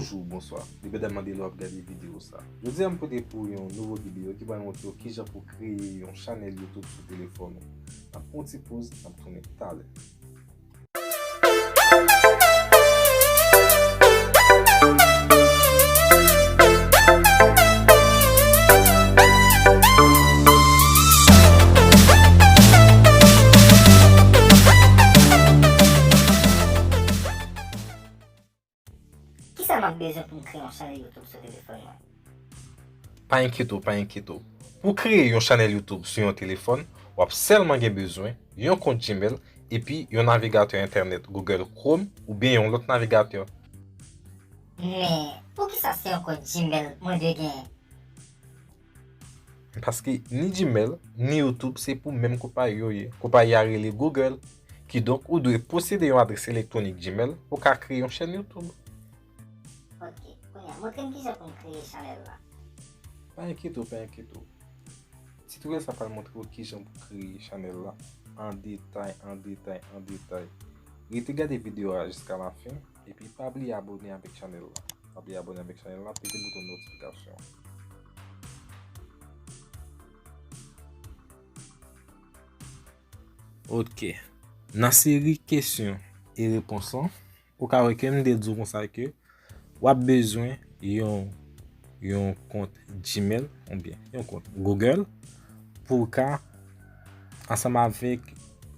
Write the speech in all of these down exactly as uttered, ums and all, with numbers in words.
Bonjou, bonswa. Depandaman de lè w ap gade videyo sa. Jodi a m pote pou yon nouvo videyo ki pral montre w kijan pou kreye yon chanèl YouTube sou telefòn ou. N ap pran yon ti poz, n ap tounen talè. Kisa m ap bezwen pou m kreye yon chanèl YouTube sou telefòn mwen? Pa enkyete w, pa enkyete w. Pou w kreye yon chanèl YouTube sou yon telefòn, w ap sèlman gen bezwen yon kont Gmail epi yon navigatè entènèt Google Chrome oubyen yon lòt navigatè. Men, poukisa se yon kont Gmail mwen dwe genyen? Paske ni Gmail, ni YouTube se pou menm konpayi yo ye. Konpayi a rele Google. Kidonk, ou dwe posede yon adrès elektwonik Gmail pou w ka kreye yon chèn YouTube. Ok, kounye a, montre m kijan pou m kreye chanèl la. Pa enkyete w, pa enkyete w. Titorèl sa pral montre w kijan pou kreye chanèl la an detay, an detay, an detay. Rete gade videyo a jiska lafen, epi pa bliye abòne avèk chanèl la. Pa bliye abòne avèk chanèl la, peze bouton notifikasyon. Ok. Nan seri kesyon e repons lan, ou ka wè ke m te di w konsa ke w ap bezwen yon, yon kont Gmail oubyen yon kont Google pou w ka ansanm avèk,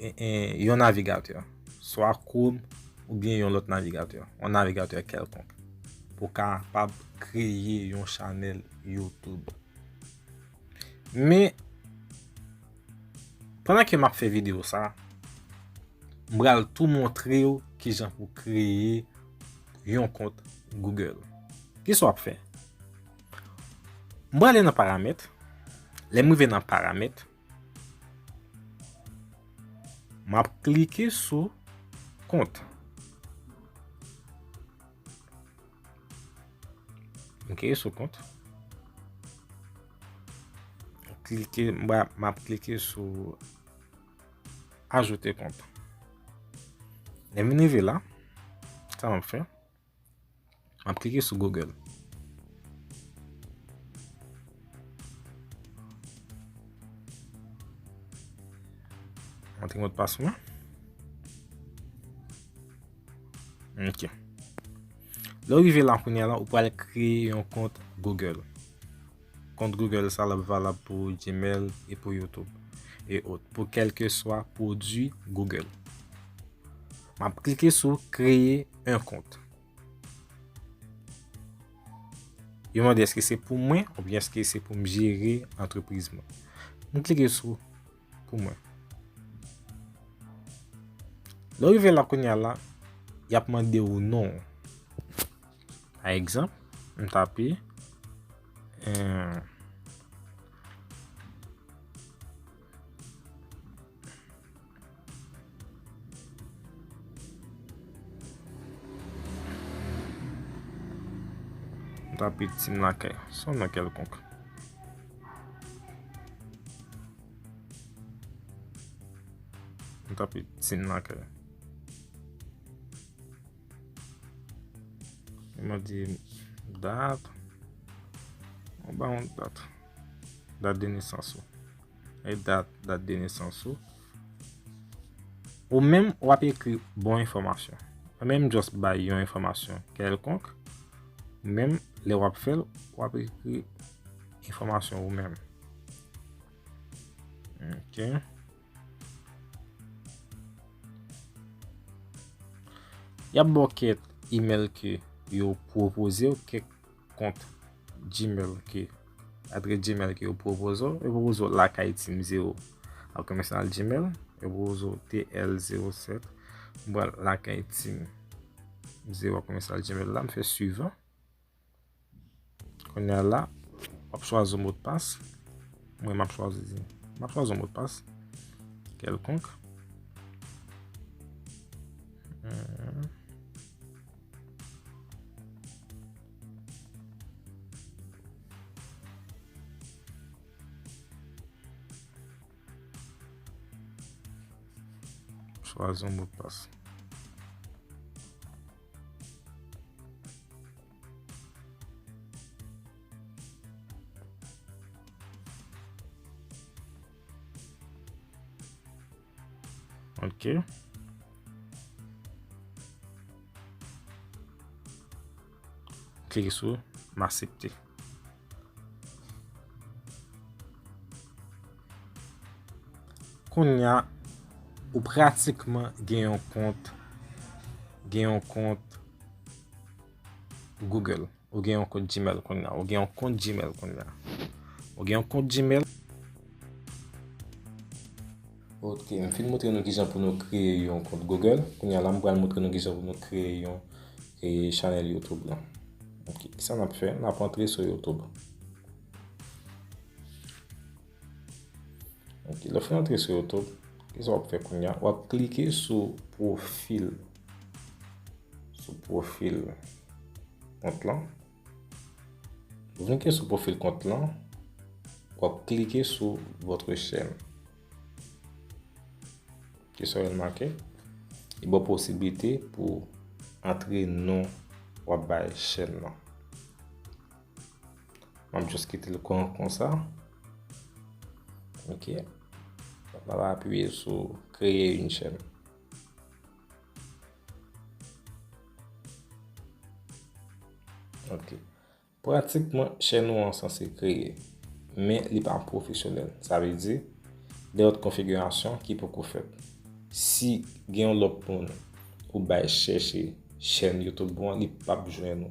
e, e, yon navigatè, swa Chrome oubyen yon lòt navigatè, yon navigatè kèlkonk, pou w kapab kreye yon chanèl YouTube. Men, pandan ke m ap fè videyo sa, m pral tou montre w kijan pou kreye yon kont Google. Kisa w ap fè? M prale nan paramèt. Lè m rive nan paramèt, m ap klike sou kont. M klike sou kont. Klike, m ap, m ap klike sou ajoute kont. Lè m vin rive la, sa m ap fè, m ap klike sou Google. Antre modpas mwen. Ok. Lè w rive la kounye a la, ou pral kreye yon kont Google. Kont Google sa l ap valab pou Gmail e pou YouTube e ot, pou kèlkeswa pwodui Google. M ap klike sou kreye yon kont. Yo mande èske se pou mwen oubyen èske se pou m jere antrepriz mwen. M klike sou pou mwen. Lè w rive la kounye a la, y ap mande w non w. Pa egzanp, m tape, eh, M tape Tim Lakay. Se yon non kèlkonk. M tape Tim Lakay. Li mande dat. Ou ba yon dat. Dat de nesans ou. E dat, dat de nesans ou. Ou menm, w ap ekri bon enfòmasyon. Ou menm, just bay yon enfòmasyon kèlkonk. Ou menm, lè w ap fè l, w ap ekri enfòmasyon ou menm. Ok. Y ap ba w kèk email ke yo pwopoze w, kèk kont Gmail ke, adrès Gmail ke yo pwopoze w. Yo pwopoze w Lakay Tim zewo at commercial gmail. Yo pwopoze w T L zewo sèt. M pran Lakay Tim zewo at commercial gmail la, m fè suivant. Kounye a la, w ap chwazi yon modpas. Mwen, m ap chwazi, m ap chwazi yon modpas kèlkonk. Hmm. Chwazi yon modpas. Ok. Klike sou m aksepte. Kounye a, ou pratikman gen yon kont, gen yon kont Google. Ou gen yon kont Gmail kounye a. Ou gen yon kont Gmail kounye a. Ou gen yon kont Gmail. Ok, m fin montre nou kijan pou nou kreye yon kont Google. Kounye a la, m pral montre nou kijan pou nou kreye yon e chanèl YouTube la. Ok, kisa n ap fè? N ap antre sou YouTube. Ok, lè w fin antre sou YouTube, kisa w ap fè kounye a? W ap klike sou pwofil. Sou pwofil kont lan. Ou vin klike sou pwofil kont lan, w ap klike sou votre chaîne. Kisa w remake? Li ba w posiblite pou antre non w ap bay chèn nan. M ap jis kite l kon, konsa. Ok. M ap apiye sou créer une chaîne. Ok. Pratikman, chèn ou an sanse kreye, men li pa pwofesyonèl. Sa vle di, gen lòt konfigirasyon ki poko fèt. Si gen yon lòt moun ou bay chèche chèn YouTube ou an, li p ap jwenn ou.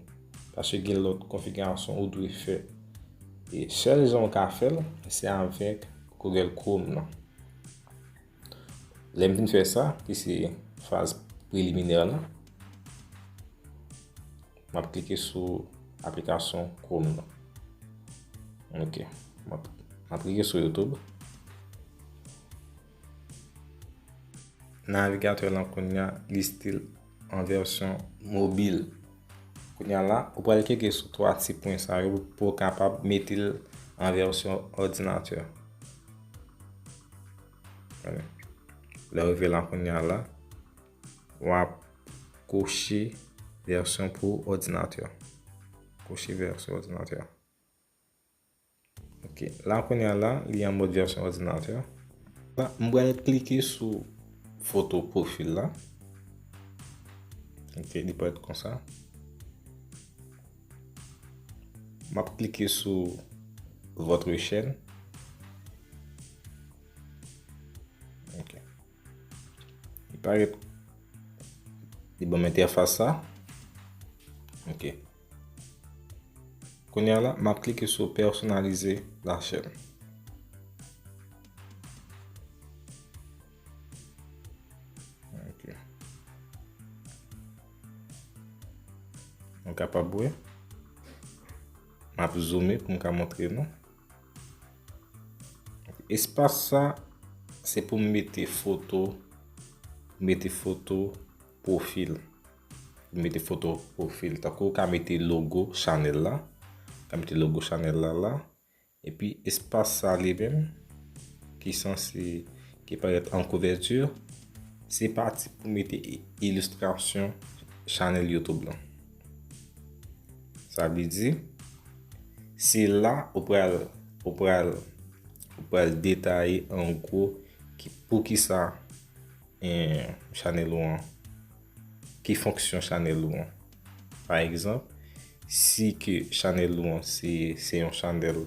Paske gen lòt konfigirasyon ou dwe fè. E sèl jan ou ka fè l, se avèk Google Chrome nan. Lè m fin fè sa, ki se faz preliminè la, m ap klike sou aplikasyon Chrome nan. Ok. M ap, m ap klike sou YouTube. Navigatè lan kounye a, li still an vèsyon mobil. Kounye a la, ou pral klike sou twa ti pwen sa yo pou w kapab mete l an vèsyon òdinatè. Lè w rive la kounye a la, w ap koche vèsyon pou òdinatè. Koche vèsyon òdinatè. Ok, la kounye a la, li an mòd vèsyon òdinatè. La, m pral klike sou foto pwofil la. Ok, li parèt konsa. M ap klike sou votre chaîne. Ok. Li parèt, li ban m entèfas sa. Ok. Kounye a la, m ap klike sou personnaliser la chaîne. Ok. Nou kapab wè. M ap zoome pou m ka montre nou. Espas sa, se pou m mete foto, mete foto pwofil. M mete foto pwofil. Tankou ou ka mete logo chanèl la. Ou ka mete logo chanèl la la. Epi espas sa li menm, ki sanse, ki parèt an kouvèti, se pati pou mete i-, ilistrasyon chanèl YouTube lan. Sa vle di, se la ou pral, ou pral, ou pral detaye an gwo ki, poukisa, eh, chanèl ou an, ki fonksyon chanèl ou an. Pa egzanp, si ke chanèl ou an se, se yon chanèl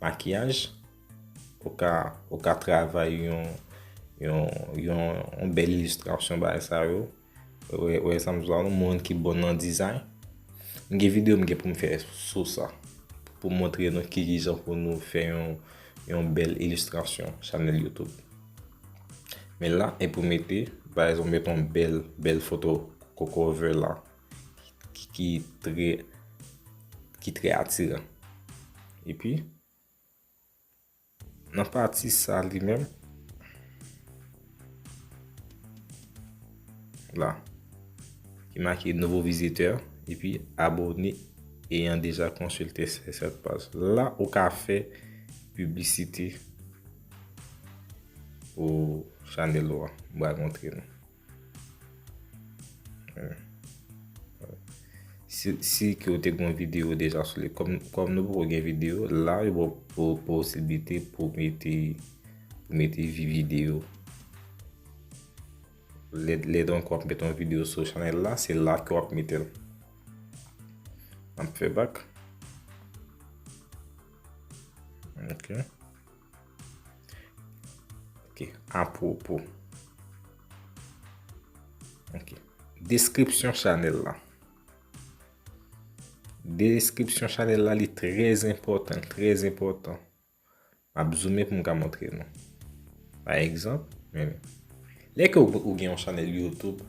makiyaj, ou ka, ou ka travay yon, yon, yon, yon bèl ilistrasyon bagay sa yo. Ou wè, ou wè sa m di la, yon moun ki bon nan dizay. M gen videyo m gen pou m fè sou sa. Pou montre nou ki, kijan pou nou fè yon, yon bèl ilistrasyon chanèl YouTube. Men la, e pou mete, pa egzanp, mete yon bèl, bèl foto cover la, ki, ki trè, ki trè atiran. Epi, nan pati sa li menm, la, ki make nouveau visiteur, epi abonné ayant déjà consulté cette page. La, ou ka fè piblisite pou chanèl ou an. M pral montre nou. Si, si ke w te gen yon videyo deja sou li, kòm, kòm nou poko gen videyo, la, yo ba w po-, posiblite pou mete, pou mete vi-, videyo. Lè, lè donk w ap met yon videyo sou chanèl la, se la ke w ap mete l. M ap fè back. Ok. Ok, apwopo. Ok. Deskripsyon chanèl la. Deskripsyon chanèl la, li trè enpòtan, trè enpòtan. M ap zoumen pou m ka montre nou. Pa egzanp, men, lè ke ou, ou gen yon chanèl YouTube,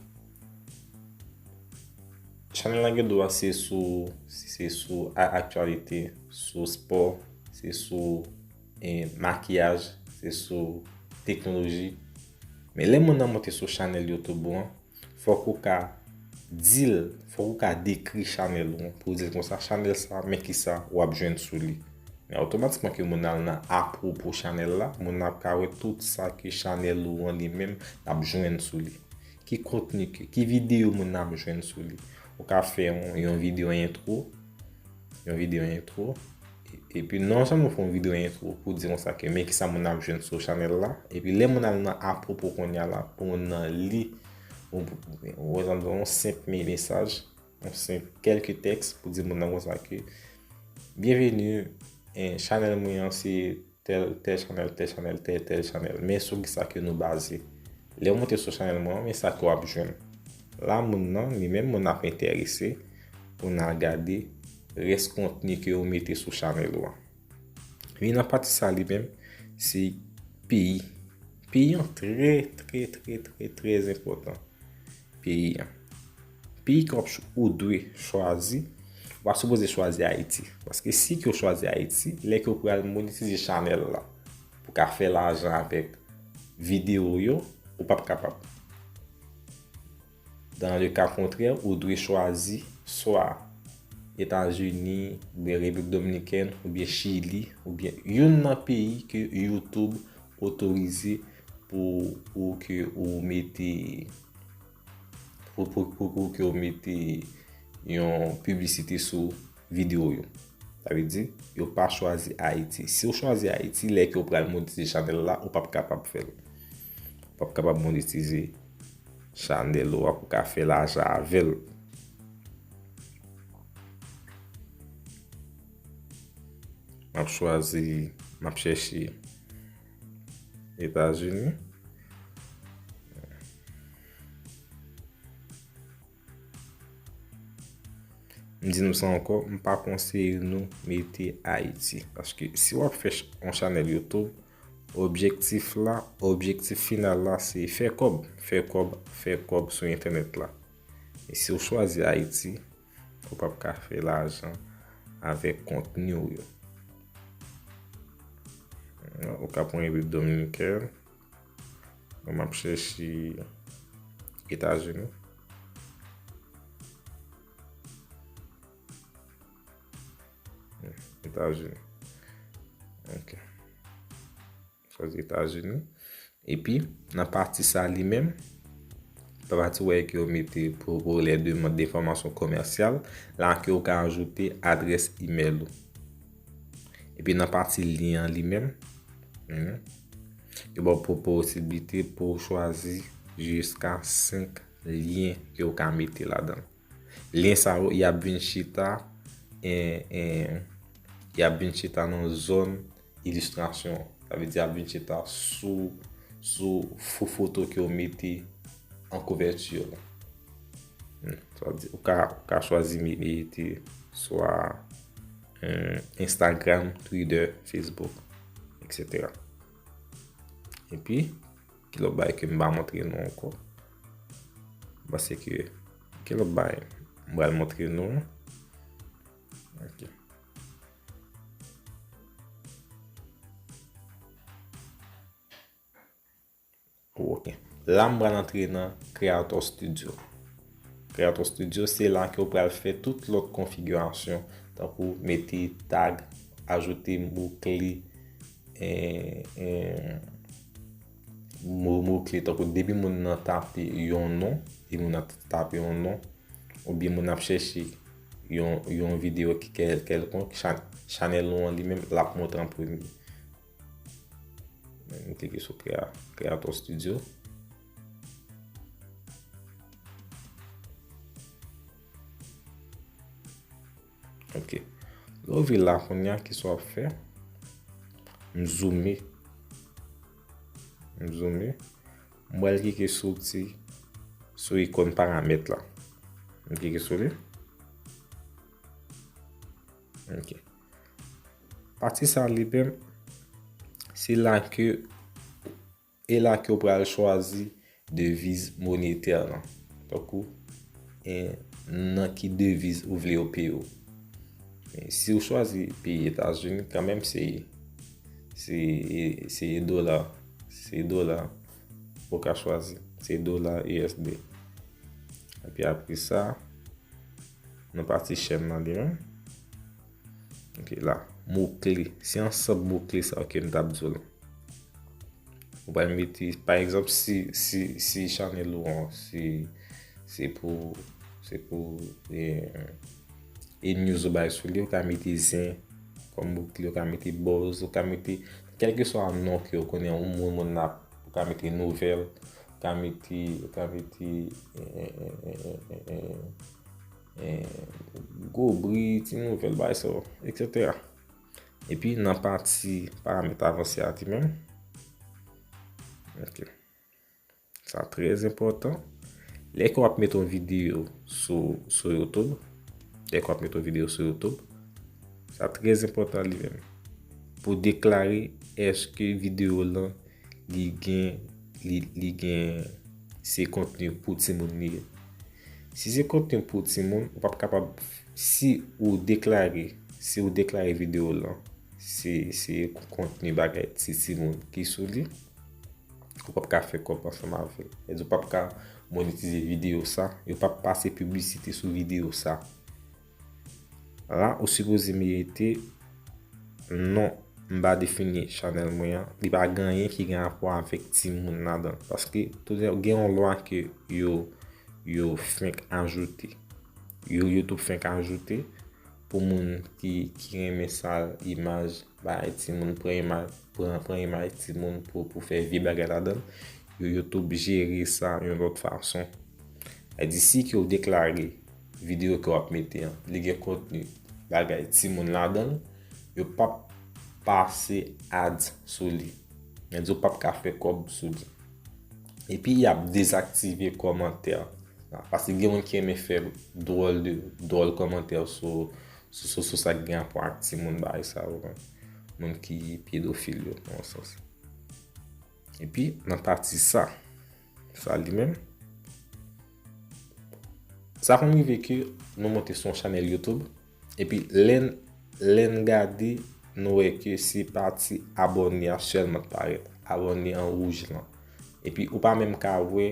chanèl la gen dwa se sou, se sou a-, aktyalite, sou spò, se sou, eh, makiyaj, se sou teknoloji. Men lè moun nan monte sou chanèl YouTube ou an, fòk ou ka di l, fòk ou ka dekri chanèl ou an, pou w di l konsa, chanèl sa, men kisa w ap jwenn sou li. Men otomatikman ke moun nan al nan apwopo chanèl la, moun nan ap ka wè tout sa ke chanèl ou an li menm l ap jwenn sou li. Ki kontni, ki, ki videyo moun nan ap jwenn sou li. Ou ka fè yon, yon videyo entwo, yon videyo entwo, e-, epi non sèlman w fè yon videyo entwo pou di konsa ke men kisa moun nan ap jwenn sou chanèl la, epi lè moun al nan apwopo kounye a la, pou moun nan li, ou, ou, ou, yon senp me-, mesaj, yon senp kèlke tèks pou di moun nan konsa ke, byenveni, eh, chanèl mwen an se tèl, tèl chanèl, tèl chanèl, tèl, tèl chanèl. Men sou kisa ke nou baze. Lè w monte sou chanèl mwen an, men sa ke w ap jwenn. La, moun nan, li menm, moun nan ap enterese pou n al gade rès kontni ke ou mete sou chanèl ou an. Epi nan pati sa li menm, se peyi. Peyi an trè, trè, trè, trè, trè enpòtan. Peyi an. Peyi ke w ap ch-, ou dwe chwazi, ou pa sipoze chwazi Ayiti. Paske si ke w chwazi Ayiti, lè ke w pral monetize chanèl la, pou w ka fè lajan avèk videyo w yo, ou p ap kapab. Dans le cas contraire, ou dwe chwazi swa Etazini, oubyen Repiblik Dominikèn, oubyen Chili, oubyen youn nan peyi ke YouTube otorize pou, pou ke ou mete, pou, pou, pou, pou ke ou mete yon piblisite sou videyo yo. Sa vle di, yo pa chwazi Ayiti. Si w chwazi Ayiti, lè ke w pral monetize chanèl la, ou p ap kapab fè l. Ou p ap kapab monetize chanèl ou a pou w ka fè lajan avè l. M ap chwazi, m ap chèche Etazini. M di nou sa ankò, m pa konseye nou mete Ayiti. Paske si w ap fè ch-, yon chanèl YouTube, objektif la, objektif final la, se fè kòb, fè kòb, fè kòb sou entènèt la. E si w chwazi Ayiti, ou p ap ka fè lajan avèk kontni w yo. Ou ka pran Repiblik Dominikèn. Mwen, m ap chèche Etazini. Etazini. Ok. Chwazi Etazini. Epi, nan pati sa li menm, nan pati wè ke yo mete pour, pour les demandes d'informations commerciales, la ke ou ka ajoute adrès email ou. Epi nan pati lyen an li menm, mhm, yo ba w po-, posiblite pou w chwazi jiska senk lyen ke w ka mete ladan l. Lyen sa yo, y ap vin chita, en, en, y ap vin chita nan zòn ilistrasyon an. Sa vle di, y ap vin chita sou, sou fo-, foto ke w mete an kouvèti la. Hmm, sa vle di, ou ka, ou ka chwazi me-, mete swa, eh, Instagram, Twitter, Facebook, et cetera. Epi, ki lòt bagay ke m pa montre nou ankò? M panse ke, ki lòt bagay m pral montre nou? Ok. Ok. La, m pral antre nan Creator Studio. Creator Studio, se la ke w pral fè tout lòt konfigirasyon, tankou mete tag, ajoute mo kle, eh, eh, mo, mo kle, tankou depi moun nan tape yon non, depi moun nan tape yon non, oubyen moun ap chèche yon, yon videyo ki kèl-, kèlkonk, cha-, chanèl ou an li menm, l ap montre an premye. M klike sou Crea-, Creator Studio. Ok. Lè w vin la kounye a, kisa w ap fè? M zoome. M zoome. M pral klike sou ti, sou ikòn paramèt la. M klike sou li. Ok. Pati sa li menm, se la ke, e la ke w pral chwazi deviz monetè lan. Tankou, e, nan ki deviz ou vle yo peye w. Men si w chwazi peyi Etazini, kanmenm se, se, se dola. Se dola ou ka chwazi. Se dola U S D. Epi apre sa, nou pati chèn nan li menm. Ok, la. Mo kle. Se ansanm mo kle sa yo ke m t ap di w la. Ou pral mete, pa egzanp, si, si, si chanèl ou an, se, se pou, se pou, e, e news ou bay sou li, ou ka mete zen kòm mo kle, ou ka mete buzz, ou ka mete, kèlkeswa non ke ou konnen yon moun, moun ap, ou ka mete nouvèl, ou ka mete, ou ka mete, e, e, e, gwo bri, ti nouvèl, bagay sa yo, et cetera. Epi nan pati paramèt avanse a li menm. Ok. Sa trè enpòtan. Lè ke w ap mete yon videyo sou, sou YouTube, lè ke w ap mete yon videyo sou YouTube, sa trè enpòtan li menm. Pou deklare èske videyo lan li gen, li, li gen se kontni pou timoun li ye. Si se kontni pou timoun, ou p ap kapab, si ou deklare, si ou deklare videyo lan, se, se kontni bagay ti timoun ki sou li, ou p ap ka fè kòb ansanm avè l. Sètadi ou p ap ka monetize videyo sa, yo p ap pase piblisite sou videyo sa. La, ou sipoze mete non, m pa defini chanèl mwen an, li pa gen anyen ki gen rapò avèk timoun ladan l. Paske tout gen yon lwa ke yo, yo fenk ajoute. Yo, YouTube fenk ajoute pou moun ki, ki renmen sal imaj, bay timoun, pran imaj, pran, pran imaj timoun pou, pou fè vye bagay ladan l. Yo, YouTube jere sa yon lòt fason. Sètadi si ke w deklare videyo ke w ap mete an, li gen kontni bagay timoun ladan l, yo p ap pase ads sou li. Sètadi w p ap ka fè kòb sou li. Epi y ap dezaktive kòmantè. Paske gen moun ki renmen fè dwòl de, dwòl kòmantè sou, sou, sou, sou sa k gen rapò ak timoun, bagay sa yo, moun ki pedofil yo, nan yon sans. Epi, nan pati sa, sa li menm, sa konn rive ke nou monte sou yon chanèl YouTube, epi lè n, lè n gade, nou wè ke se pati abòne a sèlman k parèt, abòne an wouj lan. Epi ou pa menm ka wè,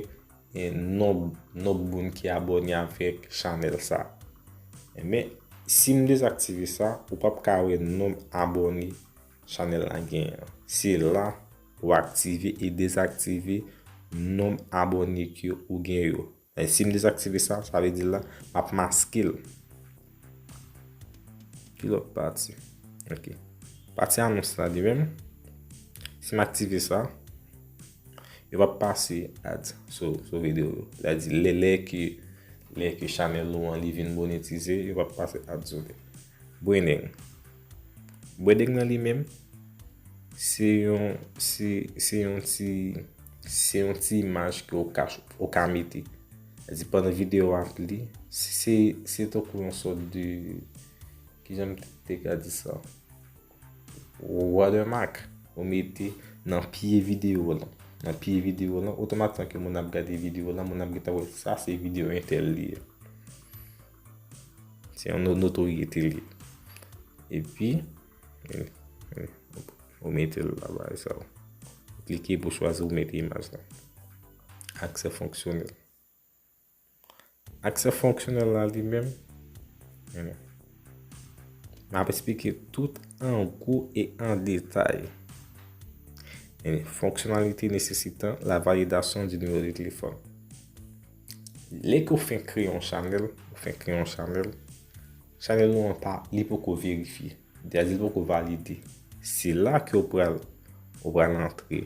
e, nonb, nonb moun ki abòne avèk chanèl sa. Men, si m dezaktive sa, ou p ap ka wè nonb abòne chanèl la genyen an. Se la ou aktive e dezaktive nonb abòne ke ou gen yo. E si m dezaktive sa, sa vle di la, m ap maske l. Ki lòt pati? Ok. Pati anons la li menm, si m aktive sa, yo p ap pase ads sou, sou videyo yo. Sètadi lè, lè ke, lè ke chanèl ou an li vin monetize, yo p ap pase ads sou li. Branding. Branding nan li menm, se yon, se, se yon ti, se yon ti imaj ke w ka, w ka mete. Sètadi pandan videyo a ap li, se, se tankou yon sòt de, kijan m te ka di sa? Watermark. Ou mete nan pye videyo lan. Nan pye videyo lan, otomatikman ke moun ap gade videyo lan, moun ap gentan wè sa se videyo entèl li ye. Se yon no-, notoryete li ye. Epi, e, e, ou mete l la, bagay sa. Ou klike pou chwazi ou mete imaj la. Aksè fonksyonèl. Aksè fonksyonèl la li menm, m ap eksplike tout an gwo e an detay. Fonctionnalité nécessitant la validation du numéro de téléphone. Lè ke w fenk kreye yon chanèl, ou fenk kreye yon chanèl, chanèl ou an pa, li poko verifye. Sètadi li poko valide. Se la ke w pral, ou pral antre,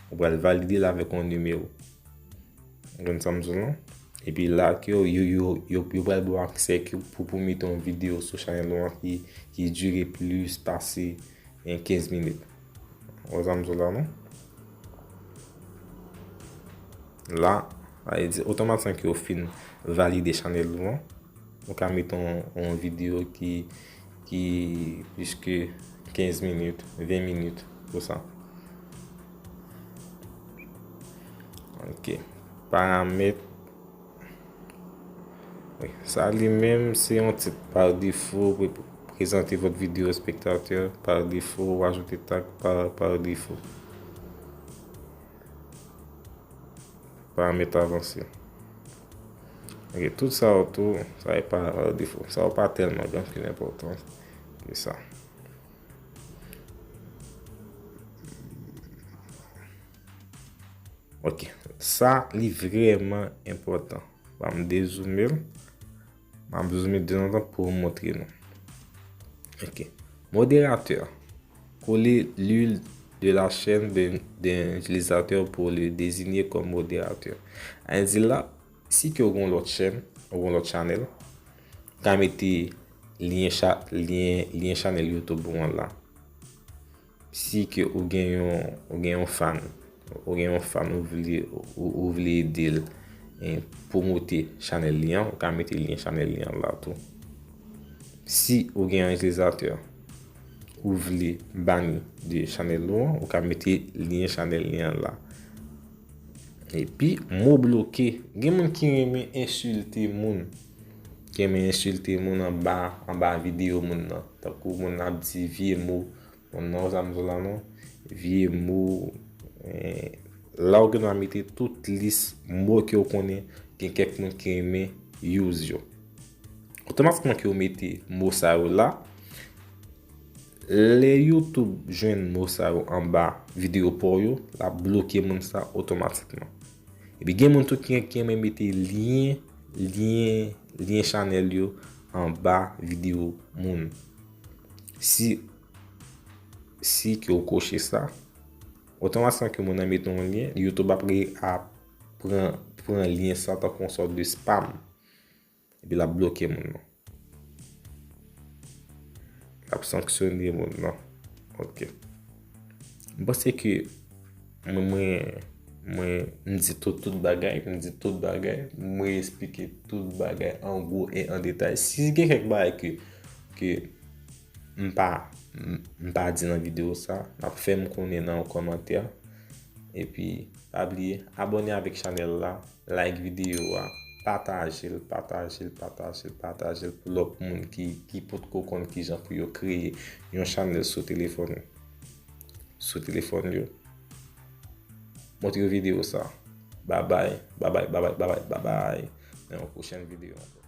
ou pral valide l avèk yon nimewo. Ou konn sa m di w lan? Epi la ke yo, yo, yo, yo, yo pral ba w aksè ke pou, pou mete yon videyo sou chanèl ou an ki, ki dire plis pase, en, kenz minit. Ou wè sa m di w la, non? La, sa vle di, otomatikman ke yo fin valide chanèl ou an, ou ka mete yon, yon videyo ki, ki plis ke kenz minit, ven minit, konsa. Ok. Paramèt. Wi, sa li menm, se yon tit par défaut, pré-, présentez votre vidéo au spectateur par défaut, ou ajoute tag par, par défaut. Paramèt avanse. Ok, tout sa yo tou, sa e pa par défaut. Sa yo pa tèlman gen anpil enpòtans ke sa. Ok, sa li vrèman enpòtan. Ban m dezoome l. M ap zoome de tanzantan pou m montre nou. Ok. Modérateur. Coller l'U L de la chaîne de, d'un utilisateur pour le désigner comme modérateur. Sa vle di la, si ke w gen yon lòt chèn, ou gen yon lòt chanèl, ou ka mete lyen cha-, lyen, lyen chanèl YouTube ou an la. Si ke ou gen yon, ou gen yon fan, ou gen yon fan ou vle, ou, ou vle ede l, eh, pwomote chanèl li an, ou ka mete lyen chanèl li an la tou. Si ou gen yon itilizatè ou vle bani de chanèl ou an, ou ka mete lyen chanèl li an la. Epi, mo bloke. Gen moun ki renmen ensilte moun. Ki renmen ensilte moun anba, anba videyo moun nan. Tankou moun nan ap di vye mo. Moun nan, sa m di w la non. Vye mo. Eh, la ou gen dwa mete tout lis mo ke w konnen gen kèk moun ki renmen use yo. Otomatikman ke w mete mo sa yo la, lè YouTube jwenn mo sa yo anba videyo pa w yo, l ap bloke moun sa otomatikman. Epi gen moun tou ki, ki renmen mete lyen, lyen, lyen chanèl yo anba videyo moun. Si, si ke w koche sa, otomatikman ke moun nan mete yon lyen, YouTube ap re-, ap pran, pran lyen sa tankou yon sòt de spam. Epi l ap bloke moun nan. L ap sanksyone moun nan. Ok. M panse ke mwen, mwen, mwen, m di tout, tout bagay, m di tout bagay, mwen esplike tout bagay an gwo e an detay. Si gen kèk bagay ke, ke m pa, m, m pa di nan videyo sa, n ap fè m konnen nan yon kòmantè. Epi, pa bliye, abòne avèk chanèl la, like videyo a, pataje l, pataje l, pataje l, pataje l pou lòt moun ki, ki potko konn kijan pou yo kreye yon chanèl sou telefòn, sou telefòn yo. Montre yo videyo sa. Babay, babay, babay, babay, babay. Nan yon pwochèn videyo ankò.